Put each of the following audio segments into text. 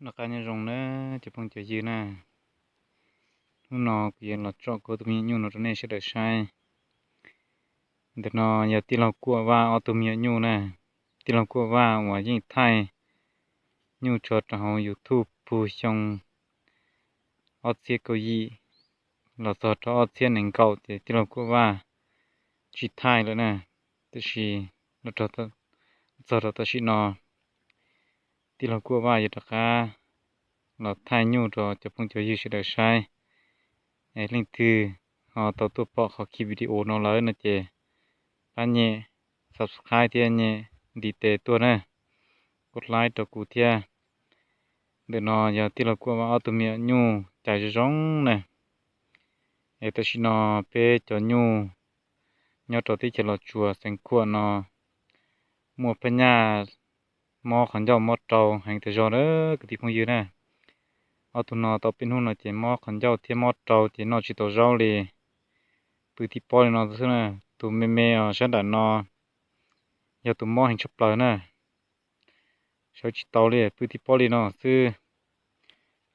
Noj qab nyob zoo na cov phooj cov ywg na. Hnub no kuv yuav los tsom kuv ob tug me nyuam nyuj no rau nej sawv daws saib. Ntawm no yog tij laug Kuaj Vaj ob tug me nyuam nyuj na. Tij laug Kuaj Vaj uas yeej thaij nyuj tso rau hauv YouTube puag xyoo ob txhiab kaum yim los txog rau ob txhiab nees nkaum ces tij laug Kuaj Vaj tsis thaij lawm na. Tab sis los txog rau tam sim no tij laug Kuaj Vaj yuav rov qab los thaij nyuj rau cov phooj cov ywg sawv daws saib. Es leej twg ho tau tuaj pom qhov video no lawm no ces pab nyem subscribe thiab nyem ntiv tes tuaj na, kuj like rau kuv thiab. Ntawm no yog tij laug Kuaj Vaj ob tug me nyuam nyuj cais zoo zoo na. Es tam sim no peb cov nyuj nyob rau teb chaws Los Tsuas xeev Khuam no muaj phab nyaj mob qhov ncauj mob rau heev tas zog na kwv tij phooj ywg na. Ob tug no tau peb hnub no ces mob qhov ncauj thiab mob rau ces noj tsis tau zaub li. Pw tib pob li no xwb na. Tus me me os sab nram no yog tus mob heev tshaj plaws na. Sawv tsis tau li, pw tib pob li no xwb.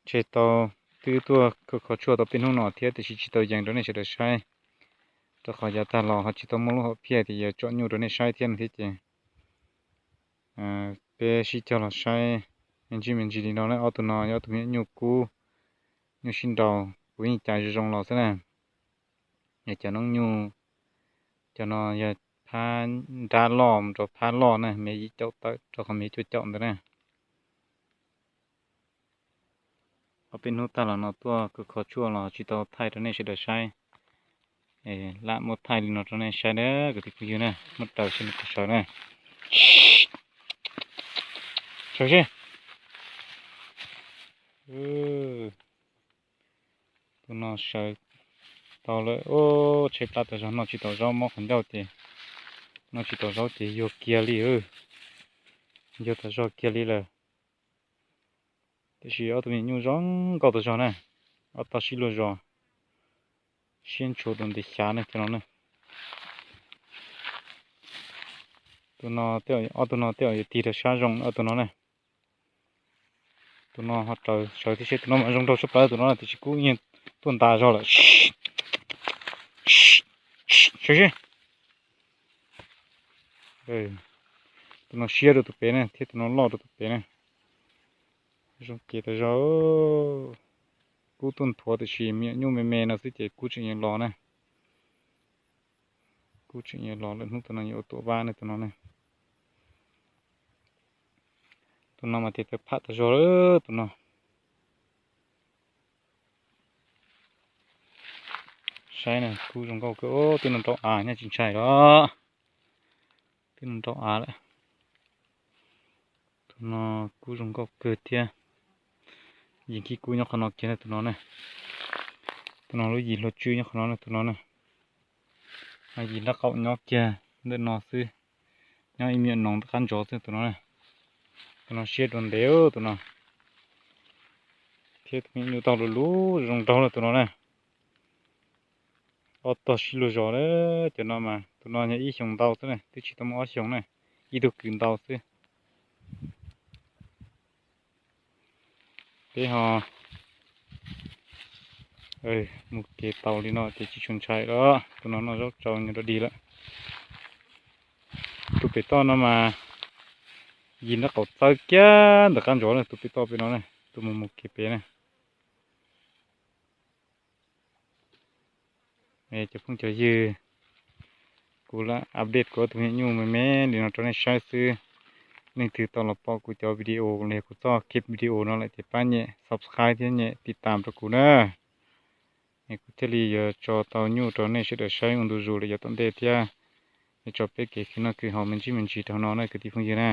Ntshe tau twb tuaj kho kho tshuaj tau peb hnub no thiab tiam sis tsis tau yees rau nej sawv daws saib, rau qhov yav tag los ho tsis tau muaj lub hom phiaj tias yuav tsom nyuj rau nej saib thiab no thiab ces peb sib cog los saib me ntsis me ntsis li no na. Ob tug no yog ob tug me nyuam nyuj kub, nyuj sib nraus, kuv yeej cais zoo zoo los xwb na. Yog cov noob nyuj, cov no yog phab nrab loj mus rau phab loj na, me yim caum tawm rau qhov me cuaj caum ntawd na. Ob peb hnub tag los no tuaj kho kho tshuaj los tsis tau thaij rau nej sawv daws saib. Lam muab thaij li no rau nej saib na kwv tij phooj ywg na, muab raws seb nws puas sawv na. Sawv seb. Tus no sawv tau lawm, tshaib plab tas zog, noj tsis tau zaub, mob qhov ncauj ces noj tsis tau zaub ces yuag kiag li, yuag tas zog kiag li lawm. Tiam sis ob tug me nyuam nyuj zoo nkauj tas zog na, ob tog sib luag zos, siab ntshua dua ntev xyav ne cov no na. Tus no, ob tug no tej zaum yuav tig rau sab zoo ob tug no na. Tus no ho raws sawv thiab seb, tus no mas zoo nraug tshaj plaws tus no tiam sis kub yeej tuaj ntas zog lawm. Sawv seb. Tus no siab rau tus pem na thiab tus no loj rau tus pem na. Zoo kev tas zog. Kub tuaj nthuav tiam sis me nyuam nyuj me me no xwb ces kub tseem yuav los na. Kub tseem yuav los lawm, hnub tus no yuav ua tuam vab ne tus no ne. Tus no mas tias tawv pham tas zog lawm tus no. Saib na, kub zoo nkauj kawg, twb no nraum av nyob tsis ntshai los. Twb no nraum av lawm. Tus no kub zoo nkauj kawg thiab. Yim khib kub nyob qhov no kiag na tus no na. Tus no lub yim hlua tswb nyob qhov no na tus no na. Yim nrab qaum nyob kiag ntawm no xwb, nyob ib me nyuam noog ntawm qab ntsov xwb tus no na. Tus no siab dua ntev tus no. Thiab tus me nyuam tau lus lus zoo nraug na tus no na. Ob tog sib luag zos na, cov no mas tus no yog ib xyoos ntau xwb na, twb tsis tau muaj ob xyoos na, ib tug kwv ntau xwb. Peb ho mus kev tau li no ces tsis tshua ntshai lawm, tus no noj zaub tsau nyuag dog dig lawm. Tus pem toj no mas yim nrab qaum txawb kiag ntawm qab ntsov na, tus pem toj pem no na, tus mus mus kev pem na. Cov phooj cov ywg, kuv lam update kuv ob tug me nyuam nyuj me me li no rau nej saib xwb. Leej twg tau los pom kuv cov video los yog kuv txoj clip video no lawm ces pab nyem subscribe thiab nyem tiv tam rau kuv na. Es kuv thiaj li yuav tso tau nyuj rau nej sawv daws saib ua ntu zus lawm yav tom ntej thiab. Yuav tso peb kev khwv noj khwv haus me ntsis me ntsis rau no na kwv tij phooj ywg na.